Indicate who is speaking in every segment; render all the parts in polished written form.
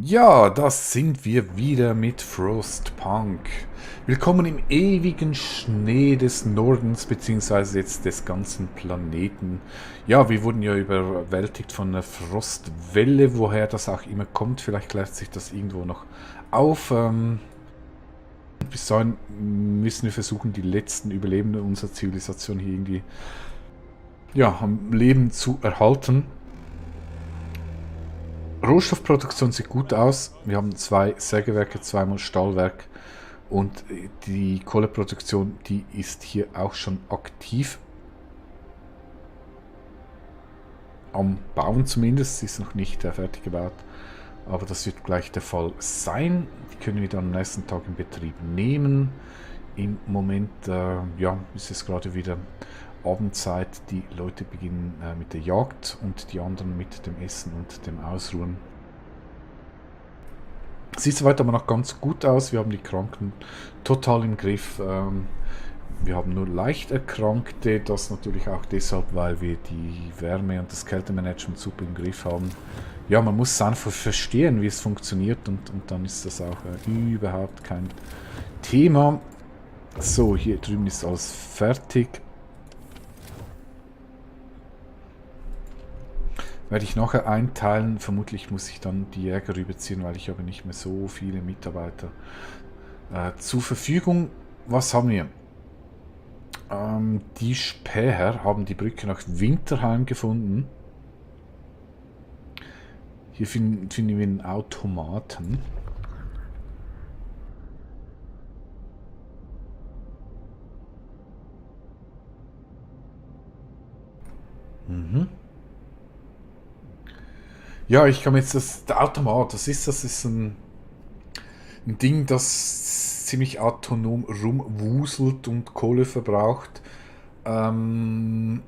Speaker 1: Ja, das sind wir wieder mit Frostpunk. Willkommen im ewigen Schnee des Nordens, beziehungsweise jetzt des ganzen Planeten. Ja, wir wurden ja überwältigt von einer Frostwelle, woher das auch immer kommt. Vielleicht klärt sich das irgendwo noch auf. Bis dahin müssen wir versuchen, die letzten Überlebenden unserer Zivilisation hier irgendwie ja, am Leben zu erhalten. Rohstoffproduktion sieht gut aus. Wir haben 2 Sägewerke, zweimal Stahlwerk und die Kohleproduktion, die ist hier auch schon aktiv. Am Bauen zumindest, sie ist noch nicht fertig gebaut, aber das wird gleich der Fall sein. Die können wir dann am nächsten Tag in Betrieb nehmen. Im Moment ja, ist es gerade wieder Abendzeit. Die Leute beginnen mit der Jagd und die anderen mit dem Essen und dem Ausruhen. Sieht soweit aber noch ganz gut aus. Wir haben die Kranken total im Griff. Wir haben nur leicht Erkrankte. Das natürlich auch deshalb, weil wir die Wärme- und das Kältemanagement super im Griff haben. Ja, man muss einfach verstehen, wie es funktioniert und dann ist das auch überhaupt kein Thema. So, hier drüben ist alles fertig. Werde ich nachher einteilen. Vermutlich muss ich dann die Jäger rüberziehen, weil ich habe nicht mehr so viele Mitarbeiter zur Verfügung. Was haben wir? Die Späher haben die Brücke nach Winterheim gefunden. Hier finden wir einen Automaten. Ja, ich kann jetzt der Automat, das ist ein Ding, das ziemlich autonom rumwuselt und Kohle verbraucht. Also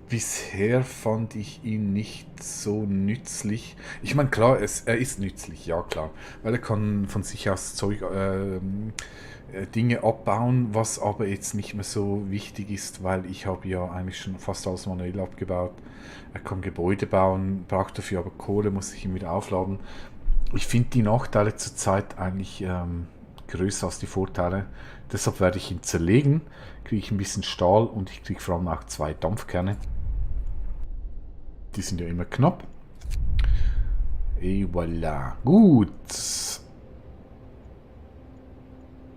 Speaker 1: bisher fand ich ihn nicht so nützlich. Ich meine, klar, er ist nützlich, ja klar, weil er kann von sich aus Dinge abbauen, was aber jetzt nicht mehr so wichtig ist, weil ich habe ja eigentlich schon fast alles manuell abgebaut. Er kann Gebäude bauen, braucht dafür aber Kohle, muss ich ihn wieder aufladen. Ich finde die Nachteile zurzeit eigentlich größer als die Vorteile. Deshalb werde ich ihn zerlegen, kriege ich ein bisschen Stahl und ich kriege vor allem auch 2 Dampfkerne. Die sind ja immer knapp. Et voilà. Gut.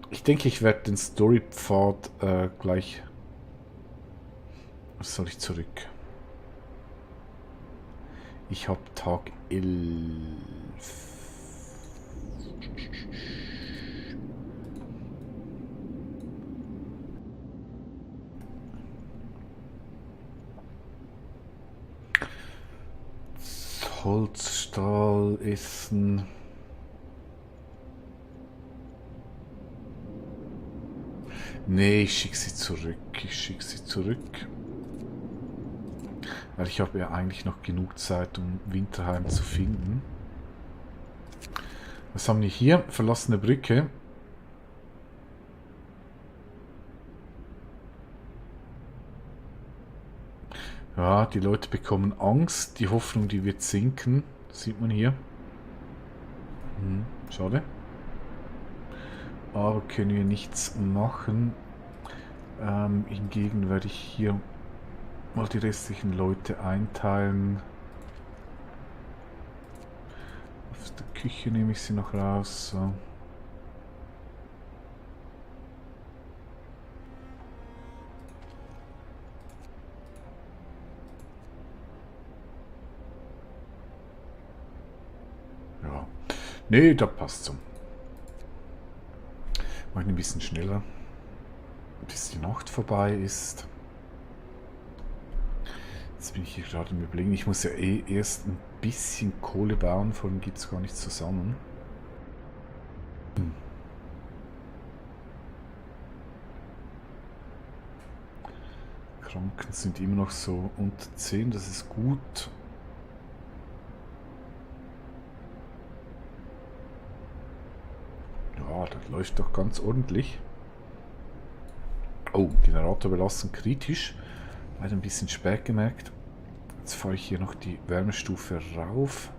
Speaker 1: Ich denke, ich werde den Storypfad gleich... Was soll ich zurück? Ich habe Tag 11. Holzstahl essen. Nee, ich schicke sie zurück. Weil ich habe ja eigentlich noch genug Zeit, um Winterheim zu finden. Was haben wir hier? Verlassene Brücke. Ja, die Leute bekommen Angst. Die Hoffnung, die wird sinken. Das sieht man hier. Schade. Aber können wir nichts machen. Hingegen werde ich hier mal die restlichen Leute einteilen. Aus der Küche nehme ich sie noch raus. So. Ja. Nee, da passt so. Mach ich ein bisschen schneller, bis die Nacht vorbei ist. Jetzt bin ich hier gerade im Überlegen. Ich muss ja erst ein bisschen Kohle bauen, vorhin geht es gar nicht zusammen. Kranken sind immer noch so unter 10, das ist gut. Ja, das läuft doch ganz ordentlich. Oh, Generatorbelastung kritisch. Leider ein bisschen spät gemerkt. Jetzt fahre ich hier noch die Wärmestufe rauf.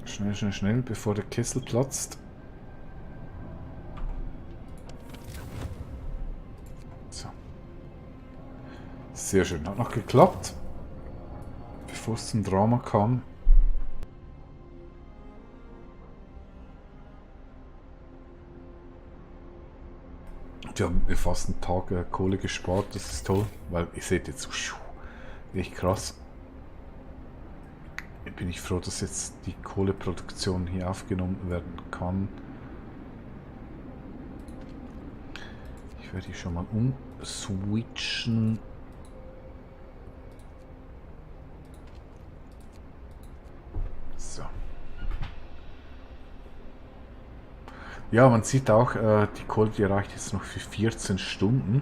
Speaker 1: Schnell, schnell, schnell, bevor der Kessel platzt. So. Sehr schön, hat noch geklappt. Bevor es zum Drama kam. Wir haben fast einen Tag Kohle gespart, das ist toll, weil ihr seht jetzt, echt krass. Bin ich froh, dass jetzt die Kohleproduktion hier aufgenommen werden kann. Ich werde hier schon mal umswitchen. So. Ja, man sieht auch, die Kohle, die reicht jetzt noch für 14 Stunden.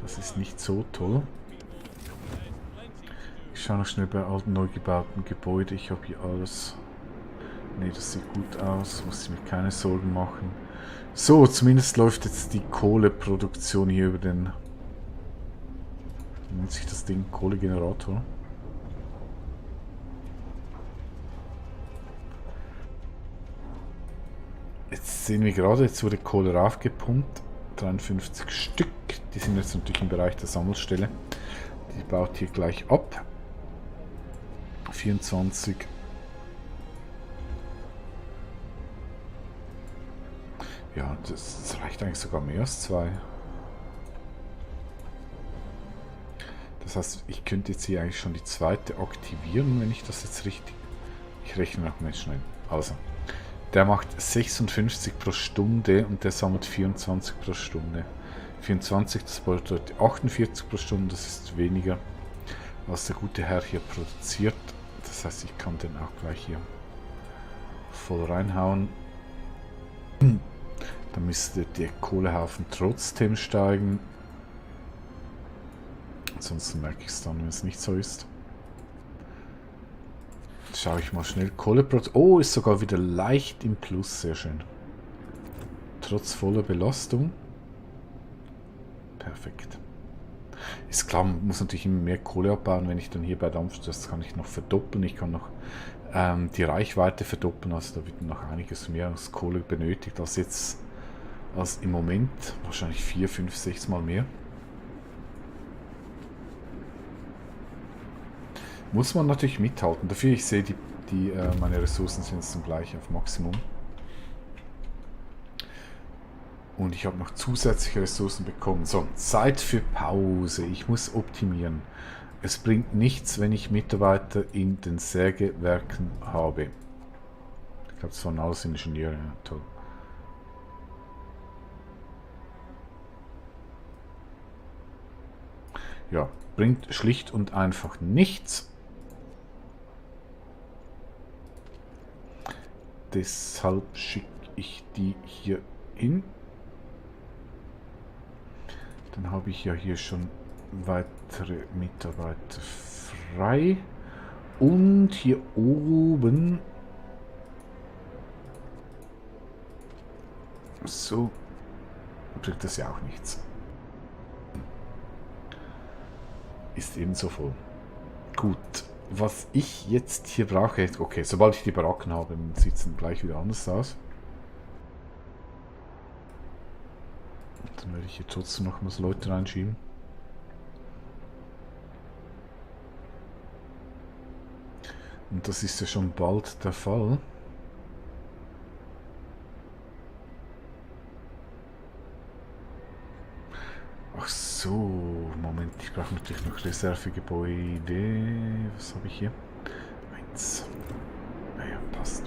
Speaker 1: Das ist nicht so toll. Ich schaue noch schnell bei alten, neu gebauten Gebäuden. Ich habe hier alles. Ne, das sieht gut aus. Muss ich mir keine Sorgen machen. So, zumindest läuft jetzt die Kohleproduktion hier über den... Wie nennt sich das Ding? Kohlegenerator. Jetzt sehen wir gerade, jetzt wurde Kohle raufgepumpt. 53 Stück. Die sind jetzt natürlich im Bereich der Sammelstelle. Die baut hier gleich ab. 24. Ja, das reicht eigentlich sogar mehr als 2. Das heißt, ich könnte jetzt hier eigentlich schon die zweite aktivieren, wenn ich das jetzt richtig... Ich rechne noch mal schnell. Also, der macht 56 pro Stunde und der sammelt 24 pro Stunde. 24, das bedeutet 48 pro Stunde, das ist weniger, was der gute Herr hier produziert. Das heißt, ich kann den auch gleich hier voll reinhauen. Dann müsste der Kohlehaufen trotzdem steigen. Ansonsten merke ich es dann, wenn es nicht so ist. Jetzt schaue ich mal schnell. Kohleproduktion. Oh, ist sogar wieder leicht im Plus. Sehr schön. Trotz voller Belastung. Perfekt. Ist klar, man muss natürlich immer mehr Kohle abbauen, wenn ich dann hier bei Dampf, das kann ich noch verdoppeln. Ich kann noch die Reichweite verdoppeln, also da wird noch einiges mehr als Kohle benötigt, als jetzt, als im Moment, wahrscheinlich 4, 5, 6 Mal mehr. Muss man natürlich mithalten. Dafür, ich sehe, meine Ressourcen sind jetzt gleich auf Maximum. Und ich habe noch zusätzliche Ressourcen bekommen. So, Zeit für Pause. Ich muss optimieren. Es bringt nichts, wenn ich Mitarbeiter in den Sägewerken habe. Ich glaube, das waren alles Ingenieure. Ja, toll. Ja, bringt schlicht und einfach nichts. Deshalb schicke ich die hier hin. Dann habe ich ja hier schon weitere Mitarbeiter frei. Und hier oben... So bringt das ja auch nichts. Ist ebenso voll. Gut, was ich jetzt hier brauche... Okay, sobald ich die Baracken habe, sieht es dann gleich wieder anders aus. Dann werde ich hier trotzdem noch mal Leute reinschieben. Und das ist ja schon bald der Fall. Ach so, Moment, ich brauche natürlich noch Reservegebäude. Was habe ich hier? 1. Naja, passt.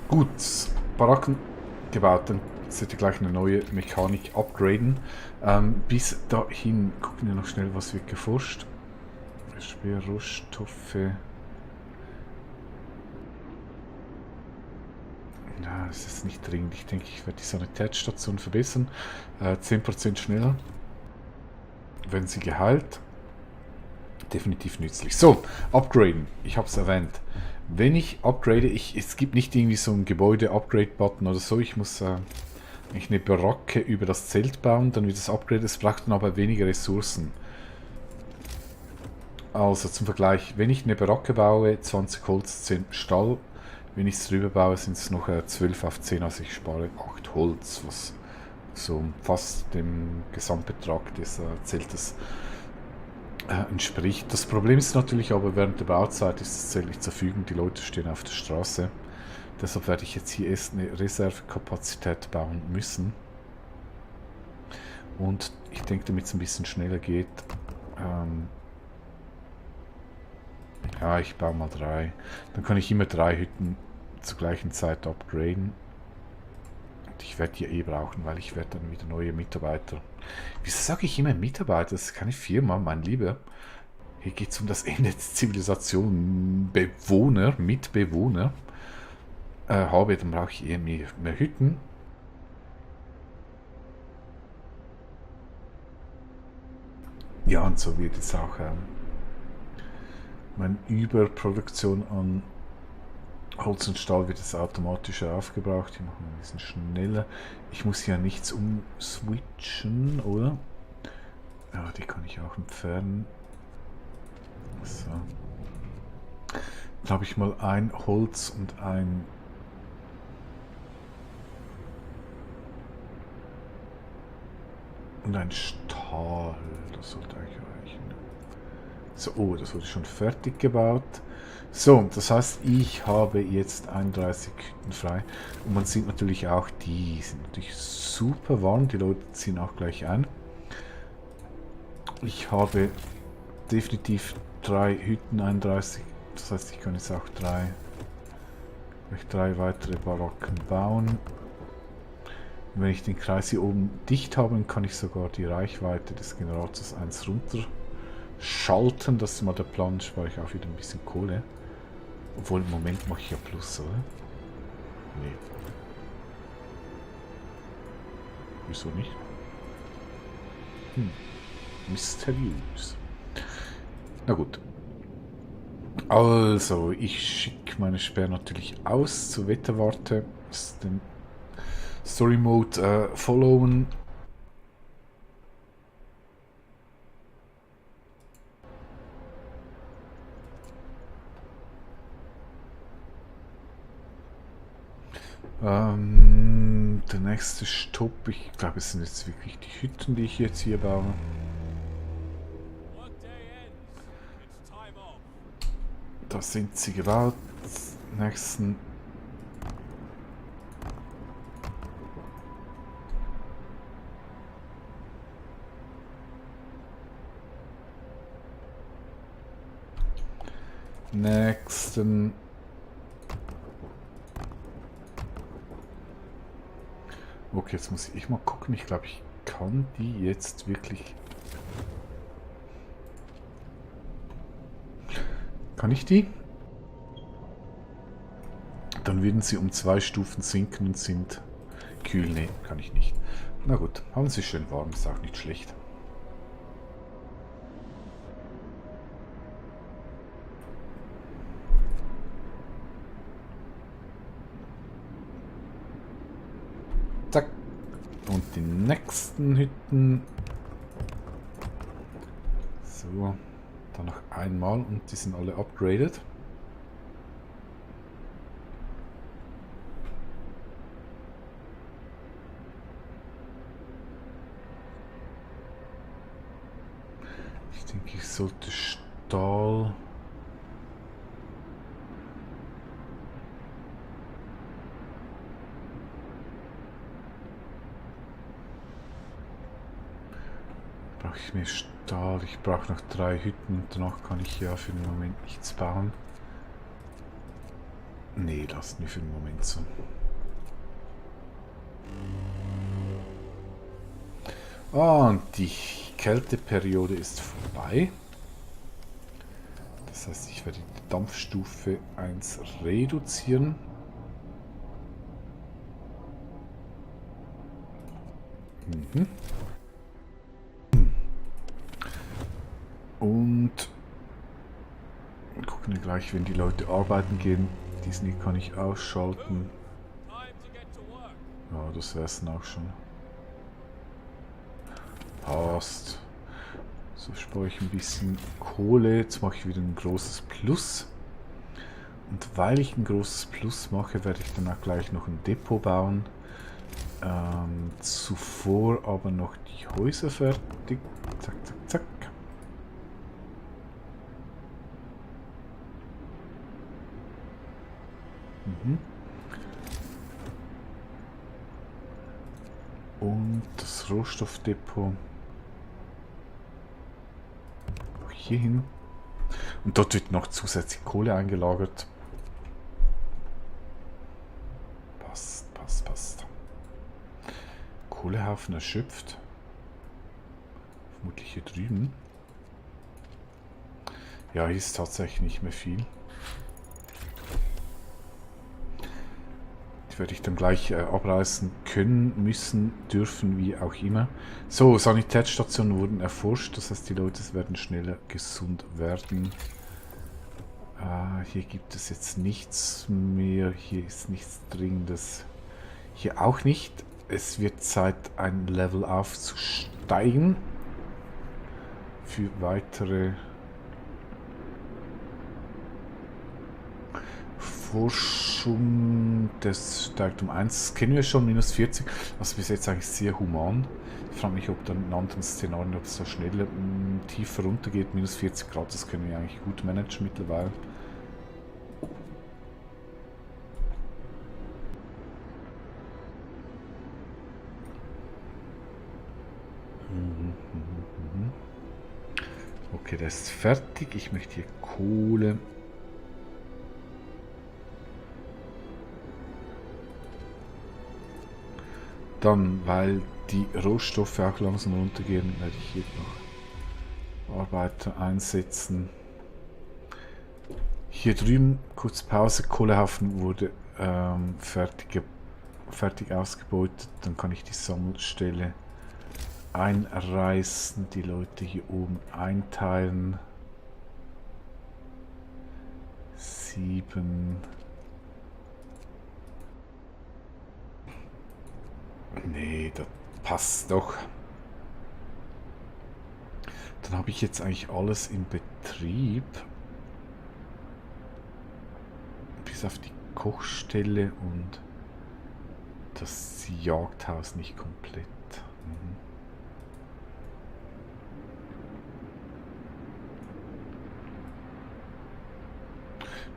Speaker 1: Gut, Baracken gebaut, dann sollte gleich eine neue Mechanik upgraden. Bis dahin gucken wir noch schnell, was wird geforscht. Schwerrohstoffe. Ja, es ist nicht dringend. Ich denke, ich werde die Sanitätsstation verbessern. 10% schneller. Werden sie geheilt. Definitiv nützlich. So, upgraden. Ich habe es erwähnt. Wenn ich upgrade, es gibt nicht irgendwie so einen Gebäude-Upgrade-Button oder so. Ich muss eigentlich eine Baracke über das Zelt bauen, dann wird das Upgrade. Es braucht dann aber weniger Ressourcen. Also zum Vergleich, wenn ich eine Baracke baue, 20 Holz, 10 Stall. Wenn ich es drüber baue, sind es noch 12 auf 10, also ich spare 8 Holz, was so fast dem Gesamtbetrag des Zeltes entspricht. Das Problem ist natürlich aber, während der Bauzeit ist das Zelt nicht verfügend, die Leute stehen auf der Straße. Deshalb werde ich jetzt hier erst eine Reservekapazität bauen müssen. Und ich denke, damit es ein bisschen schneller geht, ja, ich baue mal 3. Dann kann ich immer 3 Hütten zur gleichen Zeit upgraden. Und ich werde die eh brauchen, weil ich werde dann wieder neue Mitarbeiter. Wieso sage ich immer Mitarbeiter? Das ist keine Firma, mein Lieber. Hier geht es um das Ende der Zivilisation. Bewohner, Mitbewohner habe, dann brauche ich eher mehr Hütten. Ja, und so wird es auch meine Überproduktion an Holz und Stahl wird es automatisch aufgebraucht. Hier machen wir ein bisschen schneller. Ich muss ja nichts umswitchen, oder? Ja, die kann ich auch entfernen. So. Dann habe ich mal ein Holz und ein Stahl. Das sollte eigentlich reichen. So, oh, das wurde schon fertig gebaut. So, das heißt, ich habe jetzt 31 Hütten frei. Und man sieht natürlich auch, die sind natürlich super warm. Die Leute ziehen auch gleich ein. Ich habe definitiv 3 Hütten, 31. Das heißt, ich kann jetzt auch 3 weitere Baracken bauen. Und wenn ich den Kreis hier oben dicht habe, dann kann ich sogar die Reichweite des Generators 1 runter schalten. Das ist mal der Plan, spare ich auch wieder ein bisschen Kohle. Obwohl im Moment mache ich ja Plus, oder? Nee. Wieso nicht? Mysteriös. Na gut. Also, ich schicke meine Sperr natürlich aus zur Wetterwarte. Den Story Mode followen. Der nächste Stopp, ich glaube, es sind jetzt wirklich die Hütten, die ich jetzt hier baue. Da sind sie gebaut. Nächsten. Nächsten. Okay, jetzt muss ich mal gucken. Ich glaube, ich kann die jetzt wirklich... Kann ich die? Dann würden sie um 2 Stufen sinken und sind kühl. Ne, kann ich nicht. Na gut, haben sie schön warm, ist auch nicht schlecht. Zack. Und die nächsten Hütten. So. Dann noch einmal und die sind alle upgraded. Ich denke, ich sollte Stahl... Brauche ich mehr Stahl? Ich brauche noch 3 Hütten und danach kann ich ja für den Moment nichts bauen. Nee, lassen wir für den Moment so. Und die Kälteperiode ist vorbei. Das heißt, ich werde die Dampfstufe 1 reduzieren. Und gucken, öffne gleich, wenn die Leute arbeiten gehen. Disney kann ich ausschalten. Ja, das wäre es dann auch schon. Passt. So spare ich ein bisschen Kohle. Jetzt mache ich wieder ein großes Plus. Und weil ich ein großes Plus mache, werde ich dann auch gleich noch ein Depot bauen. Zuvor aber noch die Häuser fertig. Zack, zack, zack. Und das Rohstoffdepot hier hin. Und dort wird noch zusätzlich Kohle eingelagert. Passt, passt, passt. Kohlehaufen erschöpft. Vermutlich hier drüben. Ja, hier ist tatsächlich nicht mehr viel. Die werde ich dann gleich abreißen können, müssen, dürfen, wie auch immer. So, Sanitätsstationen wurden erforscht. Das heißt, die Leute werden schneller gesund werden. Hier gibt es jetzt nichts mehr. Hier ist nichts Dringendes. Hier auch nicht. Es wird Zeit, ein Level aufzusteigen. Für weitere Forschung. Das steigt um 1. Das kennen wir schon, minus 40. Also bis jetzt eigentlich sehr human. Ich frage mich, ob dann in anderen Szenarien, ob es so schneller tiefer runtergeht. Minus 40 Grad, das können wir eigentlich gut managen mittlerweile. Okay, der ist fertig. Ich möchte hier Kohle. Dann, weil die Rohstoffe auch langsam runtergehen, werde ich hier noch Arbeiter einsetzen. Hier drüben, kurz Pause, Kohlehaufen wurde fertig ausgebeutet. Dann kann ich die Sammelstelle einreißen, die Leute hier oben einteilen. 7. Nee, das passt doch. Dann habe ich jetzt eigentlich alles in Betrieb. Bis auf die Kochstelle und das Jagdhaus nicht komplett.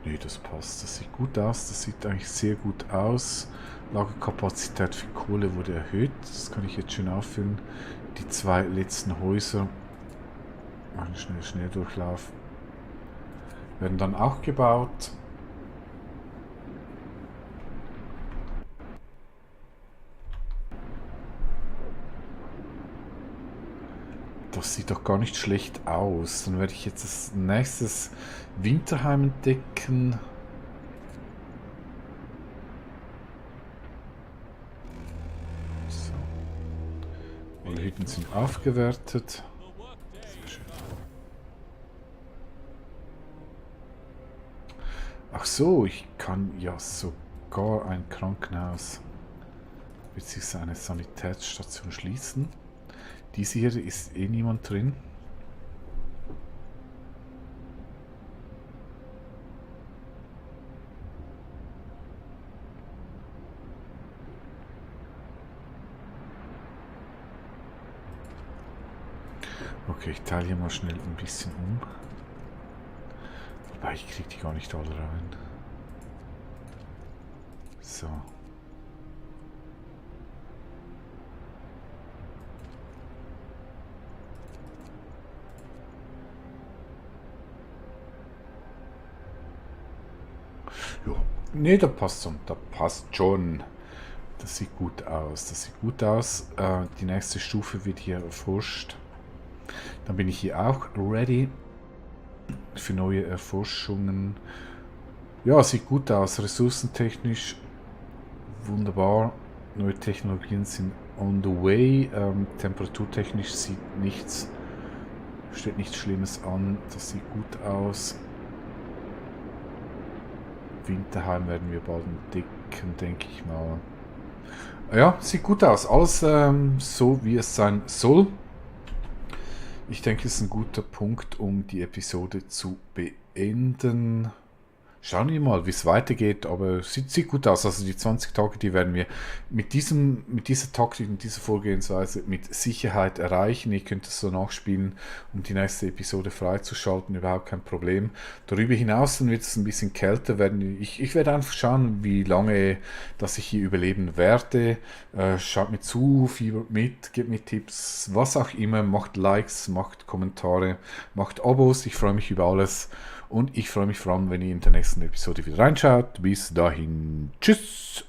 Speaker 1: Nee, das passt. Das sieht gut aus. Das sieht eigentlich sehr gut aus. Lagerkapazität für Kohle wurde erhöht. Das kann ich jetzt schön auffüllen. Die 2 letzten Häuser, machen schnell Durchlauf, werden dann auch gebaut. Das sieht doch gar nicht schlecht aus. Dann werde ich jetzt als nächstes Winterheim entdecken. So. Alle Hütten sind aufgewertet. Sehr schön. Ach so, ich kann ja sogar ein Krankenhaus bzw. eine Sanitätsstation schließen. Diese hier ist eh niemand drin. Okay, ich teile hier mal schnell ein bisschen um. Wobei, ich kriege die gar nicht alle rein. So. Ja. Nee, das passt schon. Das passt schon. Das sieht gut aus. Das sieht gut aus. Die nächste Stufe wird hier erforscht. Dann bin ich hier auch ready für neue Erforschungen. Ja, sieht gut aus. Ressourcentechnisch wunderbar. Neue Technologien sind on the way. Temperaturtechnisch steht nichts Schlimmes an. Das sieht gut aus. Winterheim werden wir bald entdecken, denke ich mal. Ja, sieht gut aus. Alles so, wie es sein soll. Ich denke, es ist ein guter Punkt, um die Episode zu beenden. Schauen wir mal, wie es weitergeht, aber es sieht gut aus. Also die 20 Tage, die werden wir mit dieser Taktik, mit dieser Vorgehensweise mit Sicherheit erreichen. Ihr könnt es so nachspielen, um die nächste Episode freizuschalten, überhaupt kein Problem. Darüber hinaus, dann wird es ein bisschen kälter werden. Ich werde einfach schauen, wie lange dass ich hier überleben werde. Schaut mir zu, fiebert mit, gebt mir Tipps, was auch immer. Macht Likes, macht Kommentare, macht Abos. Ich freue mich über alles. Und ich freue mich vor allem, wenn ihr in der nächsten Episode wieder reinschaut. Bis dahin. Tschüss.